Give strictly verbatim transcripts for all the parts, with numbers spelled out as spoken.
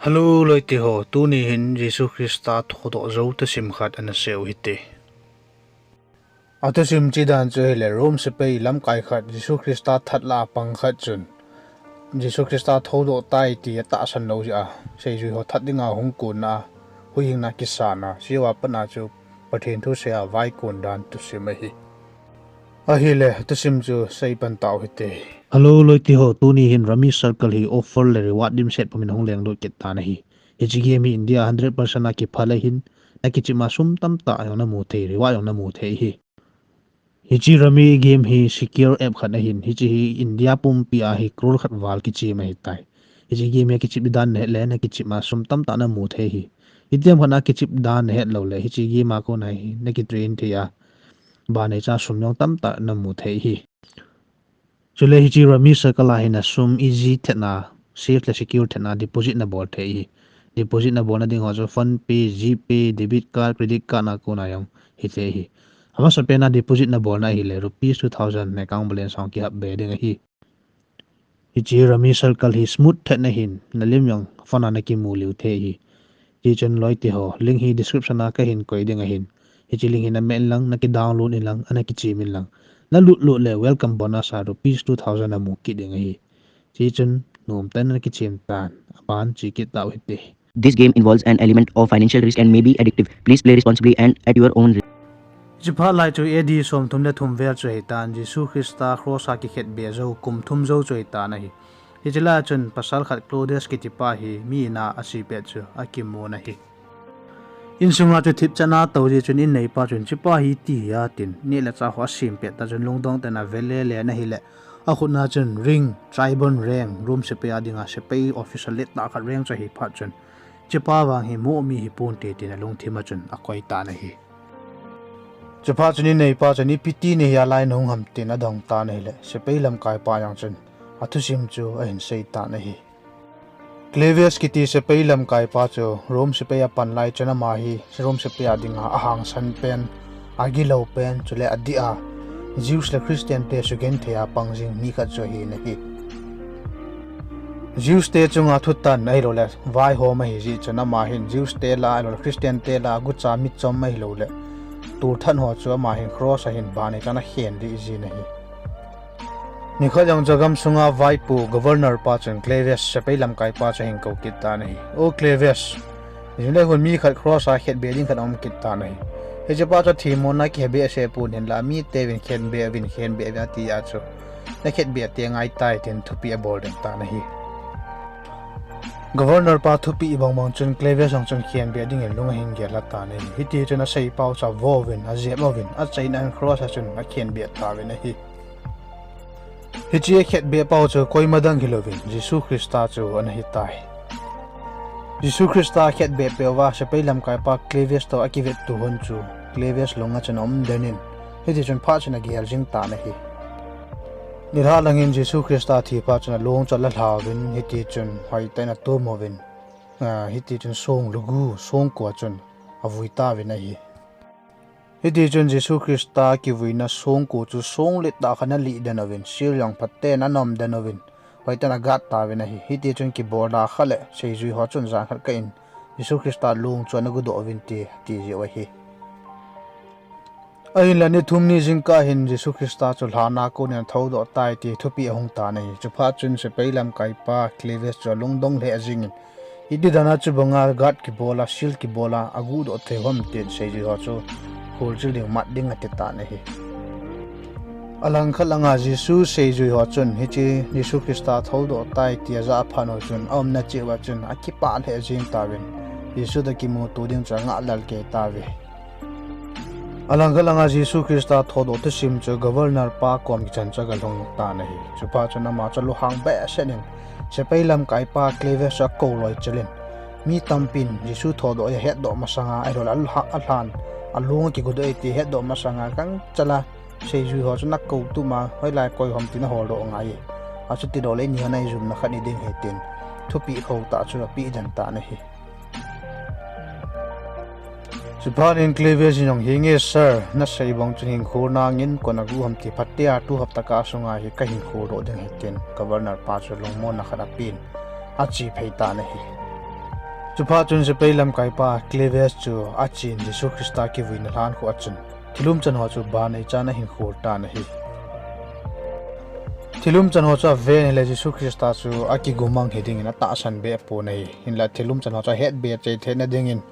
Hello, loite ho, tuni hin Jesu Christa thodoh jou thusim khat ana sei u hite. Athusim chidan chu hile Rome sepai lamkai khat Jesu Christa that lah a pang khat chun Jesu Christa thodoh tai ti atahsan lou jeh a, seijui ho that dinga hung kun a, huhhingna kisan a, chua pat a chu Pathen thu sei a vaikun dan thusim ahi. Ahile, thusim chu sei pan tau hite. Hello, loite ho, tuni hin Rummy Circle hi offer le reward dimset pumin hung lenglut kit tan ahi. Hiche game hi India hundred percent a kiphal ahin, nakichep ma sum tamtah jong namu thei, reward jong namu thei ahi. Hiche Rummy game hi secure app khat ahin, hiche hi India pumpi a hi crore khat val kichem ahitai. Hiche game hi kichep dan nahet le, nakichep ma sum tamtah namu thei ahi. Itiham khat a kichep dan nahet lou le, hiche game a kona hi nakitrain thei a, banei cha sum jong tamtah namu thei ahi. Chule hiche Rummy Circle a hin nasum easy thetna, safe le secure thetna deposit nabol thei ahi. Deposit nabolna ding ho chu PhonePe, GPay, debit card, credit card na kona jong hithei ahi. Amasapen a deposit nabolna ahile rupees two thousand account balance a kihap be ding ahi. Hiche Rummy Circle hi smooth thetna hin nalim jong phone a nakimu lheh thei ahi. Hichun loite ho, link hi description a kahin koi ding ahin. Hiche link hi namen lang, nakidownload in lang, ana kichem in lang, nalut lut le welcome bonus a rupees two thousand namu kit ding ahi. Hichun nomtah in nakichem tan, aban che kit tau hite. This game involves an element of financial risk and may be addictive. Please play responsibly and at your own risk. Hiche phat lai chu A D somthum le thum vel chu ahitan, Jesu Christa cross a kikhetbeh jou kum thum jou chu ahitan ahi. Hiche lai chun pasal khat Claudius kitipa hi mi in a asei pet chu akimun ahi. Insunga chu thipchan atou jeh chun inneipa chun, "Hichepa hi iti hia?" tin, neh le chah ho asem pet tah chun lungdong tah in avel lele in ahile, akhut na chun ring, tribal rank, Rome sepai a dinga sepai officer letah khat rank chu ahi phat chun, "Hichepa vang hi moh mi hipon te," tin alungthim a chun akoi tan ahi. Chuphat chun inneipa chun, "Ipi ti nahia lai nahung ham?" tin adong tan ahile, sepai lamkaipa jong chun athusim chu ahin sei tan ahi. Claudius kiti sepai lamkaipa chu Rome sepai apan lai chun ama hi Rome sepai a dinga ahangsan pen, agilou pen, chule adih a Jews le Christian te sugenthei a pang jing mi khat chu ahin ahi. Jews te chunga thutan ahiloule vaihom ahi jeh chun ama hin Jews te lah a ahiloule Christian te lah a gucha mitchom ahiloule tolthat ho chu ama hin cross a hin banei chan akhen lih jin ahi. Nikhat jong chu gamsunga vaipo governor pa chun Claudius sepai lamkaipa chu ahin kou kit tan ahi. O Claudius, jing le hun mi khat cross a khetbeh ding khat aum kit tan ahi. Hichepa chu themmona kihebeh seh pon hinla miteuvin khenbeh uvin, khenbeh uvin ati a chu nakhetbeh teng ahitai, tin thupeh abol den tan ahi. Governor pa thupeh bang bang chun Claudius jong chun khenbeh dingin lung ahin gel lha tan ahi. Hiti chun aseipau chu avo uvin, ajep uvin, achaina in cross a chun akhenbeh tauvin ahi. Hiche akhetbeh pau chu koima dang hilouvin Jesu Christa chu ana hitai. Jesu Christa akhetbeh peh uva sepai lamkaipa Claudius toh akivetto hon chu Claudius lunga chun aum den in, hiti chun phat chun agel jing tan ahi. Nilhah langin Jesu Christa thi phat chun along chu alalha uvin, hiti chun hoitah in atom uvin, ah, hiti chun song lugu, songko a chun avui tauvin ahi. Hiti chun Jesu Christa kivuina songko chu song letah khat in alih den uvin, seal jong phaten anom den uvin, hoitah in agat tauvin ahi. Hiti chun kibol'a kha le seijui ho chun jan khat kah in Jesu Christa long chu ana gudoh uvin te, ati jeh u ahi. Ahinla ni thum ni jingkah hin Jesu Christa chu lhan'a konin athoudoh tai ti thupeh ahung tan ahi. Chuphat chun sepai lamkaipa Claudius chu alungdong lheh jengin, iti dan'a chubanga guard kibol'a, seal kibol'a aguhdoh thei u ham tin seijui ho chu kholchil ding mat ding ati tan ahi. Alangkhat langa Jesu seijui ho chun hiche Jesu Christa thoudoh tai ti ajah phat u chun aumna cheh uva chun akipah lheh jeng tauvin, Jesu toh kimuto ding chu angah lel kei tauve. Alangkhat langa Jesu Christa thoudoh thusim chu governor pa kom kichan chu agalhung tan ahi. Chuphat chun ama chu lunghang behseh in sepai lamkaipa Claudius chu akou loi chel in, mi tampin Jesu thoudoh hi ahetdoh masanga, ahiloule alha-, alhan, along akigudoh e ti ahetdoh masanga gangchel a seijui ho chu nakou tuma, hoilai koi ham tin aholdoh ngai e. Achuti loule eini hon a ijumna khat hiding ahi tin thupeh khou tah chu apeh den tan ahi. Chuphat in Claudius in jong, "Henge sir, nasei bang chun hinkho nangin kon aguh ham ti phatea tu hapta kah sunga hi kahin kholdoh ding ahi," tin governor pa chu lungmonna khat apen, ache phei tan ahi. Chuphat chun sepai lamkaipa Cleves chu achen Jesu Christa kivuina lhan khu a chun thilum chan ho chu banei chan ahin khol tan ahi. Thilum chan ho chu aven ahile Jesu Christa chu akigumang hi dingin atahsan be pon ahi. Hinla thilum chan ho chu ahet be cheh theina dingin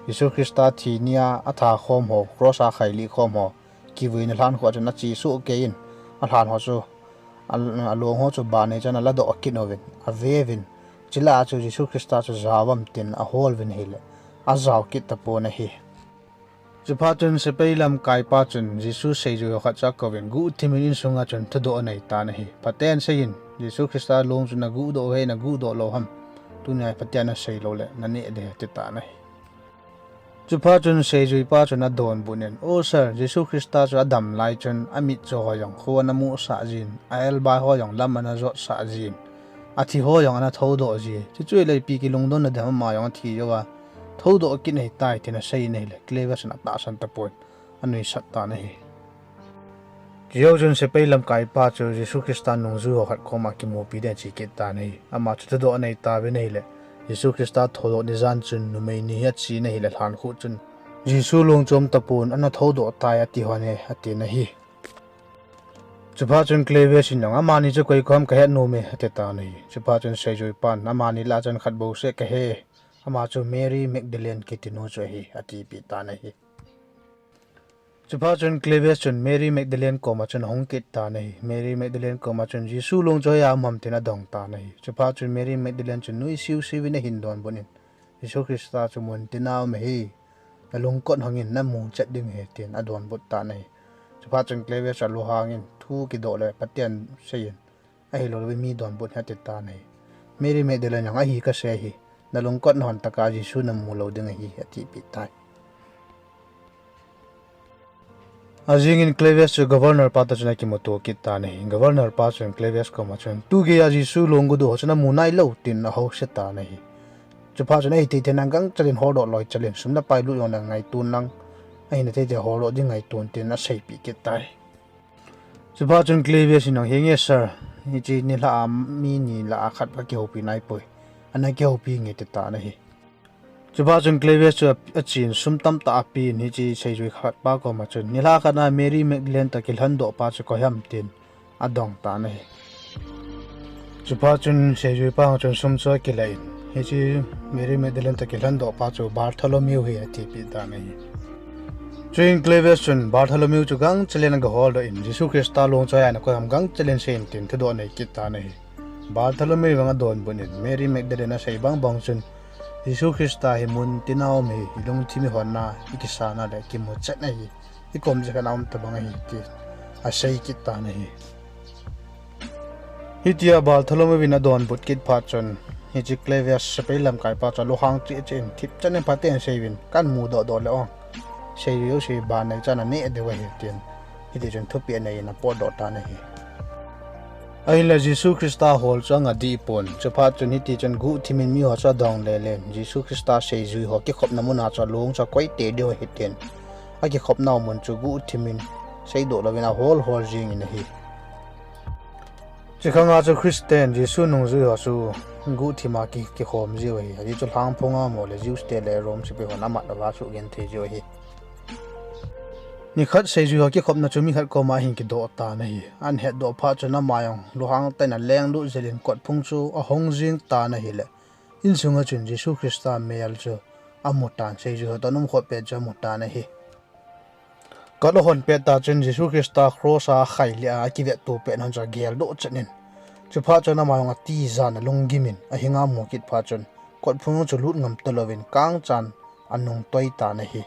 Jesu Christa thi nia atha khom ho, cross a khailih khom ho, kivuina lhan khu a chun ache soh keiyin, alhan ho chu, a, along ho chu banei chan aladoh kit uvin, aveuvin, chule chu Jesu Christa chu jaovem tin ahol uvin ahile, ajao kit tapon ahi. Chuphat chun sepai lamkaipa chun Jesu seijui ho khat chu akouvin, guhthimin insunga chun thudoh anei tan ahi. Phaten seiyin, Jesu Christa long chu naguhdoh uham, naguhdoh lou ham? Tunia Pathen nasei loule naneh ding ahi, ati tan ahi. Chuphat chun seijuipa chun adonbut in, O sir, Jesu Christa chu adam lai chun amitcho ho jong khu anamusah jin, a-elbai ho jong lam anajotsah jin, athi ho jong anathoudoh ji. Chuchu ahile ipi kilungdonna ding ham, ama jong athi jouva thoudoh kit ahitai, tin aseiyin ahile, Cleves chun atahsan tapon, anuisat tan ahi. Chujou chun sepai lamkaipa chu Jesu Christa nungjui ho khat koma kimupi ding ache kit tan ahi. Ama chu thudoh anei tauvin ahile, Jesu Christa thoudoh ni jan chun numei ni hi achen ahile, lhan khu chun Jesu long chu aum tapon, anathoudoh tai ati hon e, atin ahi. Chuphat chun Cleves in jong, Amani chu koi koi ham kahet nome, ati tan ahi. Chuphat chun seijuipan, Amani lah a chun khat bouseh kahe, ama chu Mary Magdalene kiti nu chu ahi, atipeh tan ahi. Chuphat chun Cleves chun Mary Magdalene koma chun ahung kit tan ahi. Mary Magdalene koma chun Jesu long chu hoiya um ham tin adong tan ahi. Chuphat chun Mary Magdalene chun nuisiu siuvin ahin donbut in, Jesu Christa chu muntina um ahi, nalungkot hongin namu chet ding ahi, tin adonbut tan ahi. Chuphat chun Cleves chu alunghangin, thu kidoh le Pathen seiyin, ahilouleh mi donbut ahi ati tan ahi. Mary Magdalene jong, Ahi kasei ahi, nalungkot nahon tah a Jesu namu lou ding ahi, atipeh tai. Ajingin Cleves chu governor pa toh chun akimuto kit tan ahi. Governor pa chun Cleves koma chun, Tugeiya Jesu long guhdoh ho chu namu nailou, tin ahouse tan ahi. Chuphat chun, Ahi thei thei nang gangchel in holdoh loi chel in, sum le pai lut jong nang ngaiton lang, ahi thei thei holdoh ding ngaiton, tin aseipeh kit tai. Chuphat chun Cleves in jong, Henge sir, hiche nilhah a mi ni lah a khat kakihoupi naipoi, ana kihoupi inge, ati tan ahi. Chuphat chun Cleves chu achen sum tamtah apen, hiche seijui khat pa koma chun, Nilhah khat a Mary Magdalene toh kilhondoh pa chu koi ham, tin adong tan ahi. Chuphat chun seijuipa chun sum chu akilah in, Hiche Mary Magdalene toh kilhondoh pa chu Bartholomew ahi, atipeh tan ahi. Chuin Cleves chun Bartholomew chu gangchel in agaholdoh in, Jesu Christa long chu hoiya nakoi ham gangchel in seiyin, tin thudoh anei kit tan ahi. Bartholomew jong adonbut in, Mary Magdalene asei bang bang chun, Jesu Christa hi muntina um ahi, ilungthim ihonna, ikisana le kimu chet ahi, ikom jeh khat a um tobang ahi, tin asei kit tan ahi. Hitia Bartholomew in adonbut kit phat chun, hiche Cleves sepai lamkaipa chu alunghang cheh cheh in, thipchan in Pathen seiuvin, Kahin mudoh doh le ong, seijui jouse banei chan aneh diu ahi, tin hitichun thupeh anei in apotdoh tan ahi. Ahinla Jesu Christa hol chu anga dehpon, chuphat chun hitichun guhthimin miho chu adong lele in, Jesu Christa seijui ho kikhopna muna chu along chu akoite diu ahi, tin akikhopnau mun chu guhthimin seidoh louvin ahol hol jengin ahi. Chukhanga chu Christian, Jesu nungjui ho chu guhthima ki, kikhom jiu ahi. Ajeh chu lhangphonga mo le Jews te le Rome sepai hon amat uva suhgenthei jiu ahi. Nikhat seijui ho kikhopna chu mi khat koma ahin kidoh tan ahi. Ahin hetdoh phat chun ama jong lunghang tah in alenglut jel in kotphung chu ahong jeng tan ahile, insunga chun Jesu Christa mel chu amutan, seijui ho toh aumkhom pet chu amutan ahi. Kot ahon pet tah chun Jesu Christa cross a akhailih a akivetto pet hon chu ageldoh chet in, chuphat chun ama jong atijan alunggim in, ahinga amu kit phat chun kotphung chu lut ngam talouvin kangchan anungtoi tan ahi.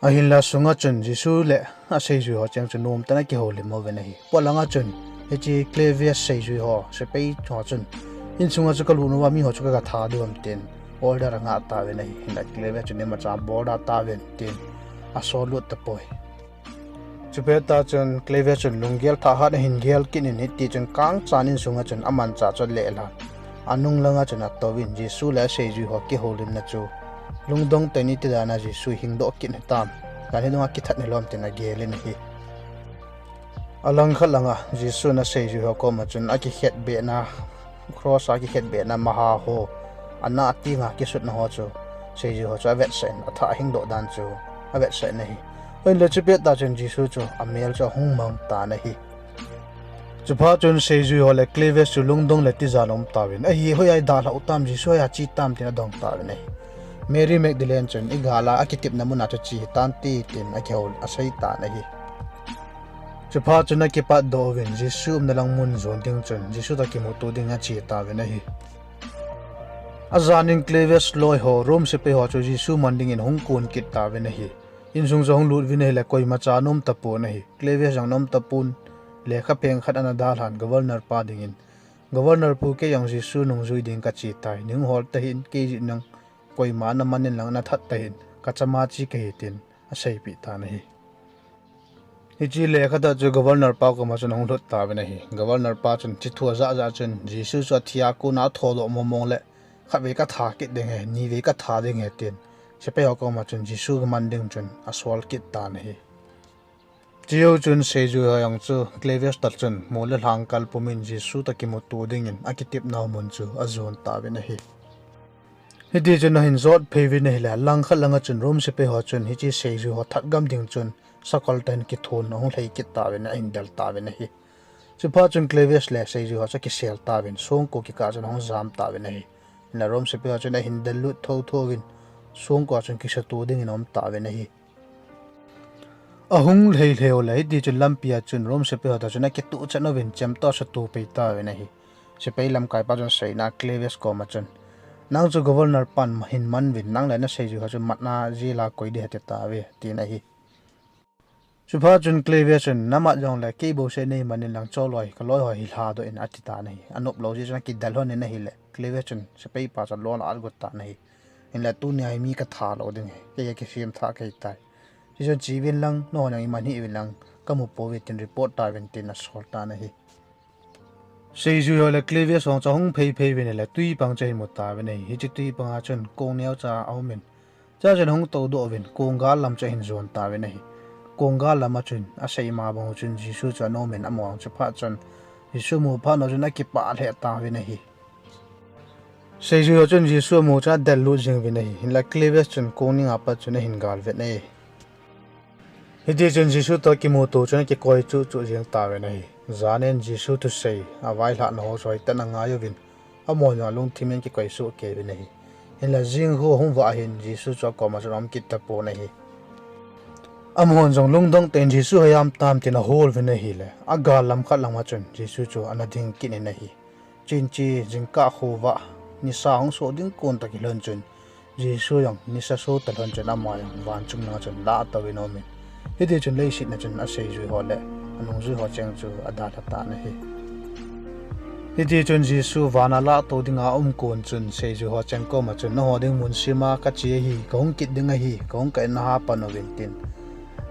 Ahinla sunga chun Jesu le aseijui ho cheng chu nomtah in akihoulim uvin ahi. Polanga chun hiche Cleves seijui ho, sepai ho chun, insunga chu kalut uva miho chu kaga tha diu ham, tin order angah tauvin ahi. Hinla Cleves chun imacha bolda tauvin, tin asollut tapoi. Chupet tah chun Cleves chun lunggel thah khat ahin gel kit in, hitichun kangchan insunga chun amanchah chu alehlan, anung langa chun atouvin, Jesu le aseijui ho kihoulimna chu lungdong tah in iti dana Jesu hingdoh kit hitam, janhi dunga kithat hilou ham tin agelin ahi. Alangkhat langa Jesun aseijui ho koma chun akikhetbehna, cross a akikhetbehna maha ho, ana tinga kisutna ho chu seijui ho chu avetsah in, athah hingdoh dan chu avetsah in ahi. Ahinla chupet tah chun Jesu chu amel chu ahung mang tan ahi. Chuphat chun seijui ho le Cleopas chu lungdong le tijat a um tauvin, ahi, hoiya idalhah u tam, Jesu hoiya che tam tin adong tauvin ahi. Mary Magdalene chun, igal a akitepna mun a chu che hitante tin akihou asei tan ahi. Chuphat chun akipatdoh uvin, Jesu umna lang mun jon ding chun Jesu toh kimuto ding ache tauvin ahi. Ajan in Cleopas loi ho, Rome sepai ho chu Jesu man dingin hung kon kit tauvin ahi. Insung chu ahung lut uvin ahile koimacha ana um tapon ahi. Cleopas jong ana um tapon, lekha pheng khat ana dalhan governor pa dingin, Governor pu, kei jong Jesu nungjui ding kache tai, nei hol tahih in, kei jeh in jong koima ana man in lang ana that tahih in, kachama che kahi, tin aseipeh tan ahi. Hiche lekha toh chu governor pa koma chun ahung lhut tauvin ahi. Governor pa chun hiche thu ajah jah chun Jesu chu athi a kona athodoh mong mong le khatvei katha kit ding ahi, nivei katha ding ahi tin sepai ho koma chun Jesu man ding chun asol kit tan ahi. Chujou chun seijui ho jong chu Cleopas toh chun mol le lhang kal pumin Jesu toh kimuto dingin akitepnau mun chu ajon tauvin ahi. Hitichun ahin jot phei uvin ahile, langkhat langa chun Rome sepai ho chun hiche seijui ho that gam ding chun sakol tah in kithon ahung lhei kit tauvin ahin del tauvin ahi. Chuphat chun Cleopas le seijui ho chu akisel tauvin, songko kikah chun ahung jam tauvin ahi. Hinla Rome sepai ho chun ahin del lut thotho uvin, songko a chun kisuto dingin aum tauvin ahi. Ahung lhei lhei ule, hitichun lampi a chun Rome sepai ho toh chun akituhchat uvin, chemtoh asuto pei tauvin ahi. Sepai lamkai pa chun aseina Cleopas koma chun, nang chu governor pan hin man uvin, nang le naseijui ho chu matna jail a koi ding ahi ati tauve, tin ahi. Chuphat chun Cleopas chun, namat jongle kei bouseh neiman in lang, choloi, kaloi ho hi lhadoh in, ati tan ahi. Anop lou jeh chun akidel lhon in ahile, Cleopas chun sepai pa chu alon a atgot tan ahi. Hinla tunia hi mi katha lou ding ahi, kei akisem thah kahi tai. Hichun cheuvin lang, nahon jong iman hih uvin lang, kamu pouve tin report tauvin tin asol tan ahi. Seijui ho le Cleopas ho chu ahung phei phei uvin ahile, twi pang chu ahin mu tauvin ahi. Hiche twi panga chun kong neocha aumin, chua chun ahung toudoh uvin, kong gal lam chu ahin jon tauvin ahi. Kong gal lama chun aseima bang u chun Jesu chu ana umin, amaho chuphat chun Jesu amu phat u chun akipah lheh tauvin ahi. Seijui ho chun Jesu amu chun adel lut jing uvin ahi. Hinla Cleopas chun kong ninga pat chun ahin galvet e. Hitichun Jesu toh kimuto chun akikoi chuh chuh jeng tauvin ahi. Jan in Jesu thusei availhahna ho chu hoitah in angai uvin, amahon jong alungthim in akikoi soh kei uvin ahi. Hinla jing khu ahung vah hin Jesu chu akoma chun aum kit tapon ahi. Amahon jong lungdong tah in Jesu hoiya um tam tin ahol uvin ahile, agal lam khat lama chun Jesu chu ana ding kit in ahi. Chuin hiche jingkah khovah, nisa hung soh ding kon toh kilhon chun, Jesu jong nisa soh talhon chun ama jong van chung langa chun lahtouvin aumin, hitichun leiset a chun aseijui ho le anungjui ho cheng chu adalha tan ahi. Hitichun Jesu vana lahtou dinga aum kon chun seijui ho cheng koma chun, naho ding mun sema kache ahi, kahung kit ding ahi, kahung kah in naha pan uvin tin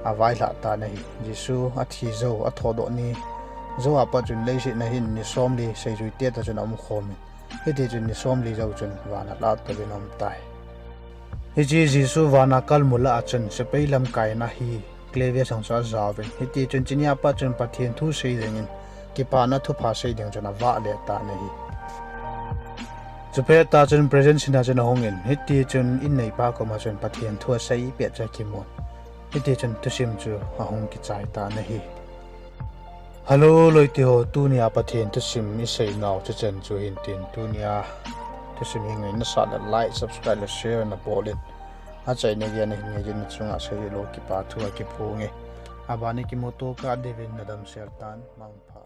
availhah tan ahi. Jesu athi jou, athodoh ni jou a pat chun leiset a hin ni somli seijuite toh chun aumkhomin, hitichun ni somli jou chun vana lahtouvin aum tai. Hiche Jesu vana kalmu lah a chun sepai lamkaina hi Cleopas jong chu ajaovin, hitichun chunia pat chun Pathen thu sei dingin kipana thupha sei ding chun avale tan ahi. Chupet tah chun prison sina chun ahungin, hitichun inneipa koma chun Pathen thu asei pet chu akimun, hitichun thusim chu ahung kichai tan ahi. Hello loite ho, tunia Pathen thusim iseinau chu chan chu hintin, tunia thusim hi ngaina sah le like, subscribe le share nabol in, achaina geiya nahin ngaiyin nachunga seijui lou kipa thu akiphonge. Aban a kimuto kah diuvin nadamsel tan, mangpha.